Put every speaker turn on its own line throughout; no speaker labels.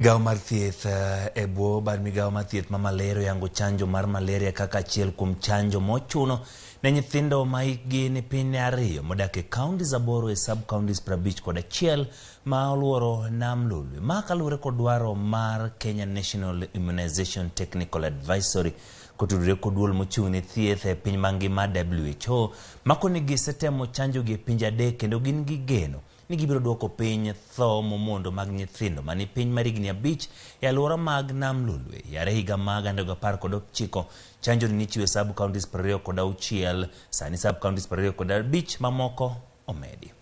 Migawo mar thieth e bwo bad migawo mar thieth ma malaria oyango chanjo mar malaria kaka achiel kuom chanjo mochuno ne nyithindo ma hikgi ni piny ne 2 modak e counties 8 e sub counties 51 ma oluoro nam Lolwe. Ma kaluwore kod dwaro mar Kenya National Immunization Technical Advisory kotudore kod duol mochung' ne thieth e piny mangima WHO makoni gisetemo chanjo gi e pinje 3 kendo gin gi geno ni gibiro duoko piny tho momondo mag nyithindo mani piny mar higni 5 e alwora mag nam Lolwe. Yare higa mag 2019 chanjo ni nichiwo e sub counties 26, sani sub counties 25 mamoko omedi.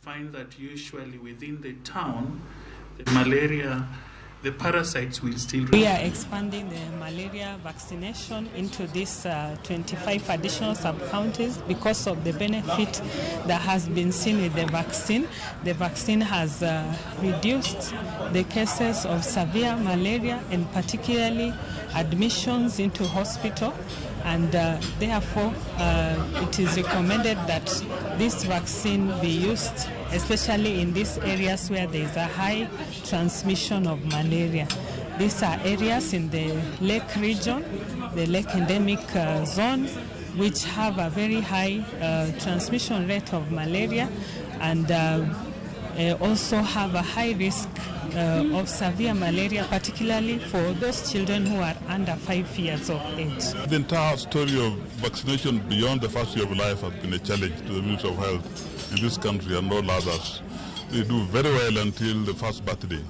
Find that usually within the town, the malaria, the parasites will still...
We are expanding the malaria vaccination into these 25 additional sub-counties because of the benefit that has been seen with the vaccine. The vaccine has reduced the cases of severe malaria and particularly admissions into hospital, and therefore it is recommended that this vaccine be used, especially in these areas where there is a high transmission of malaria. These are areas in the lake region, the lake endemic zone, which have a very high transmission rate of malaria and also have a high risk of severe malaria, particularly for those children who are under 5 years of age.
The entire story of vaccination beyond the first year of life has been a challenge to the Ministry of Health in this country and all others. They do very well until the first birthday.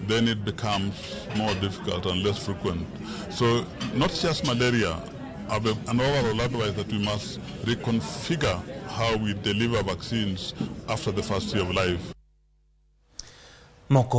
Then it becomes more difficult and less frequent. So not just malaria, I have an overall advice that we must reconfigure how we deliver vaccines after the first year of life.
Moko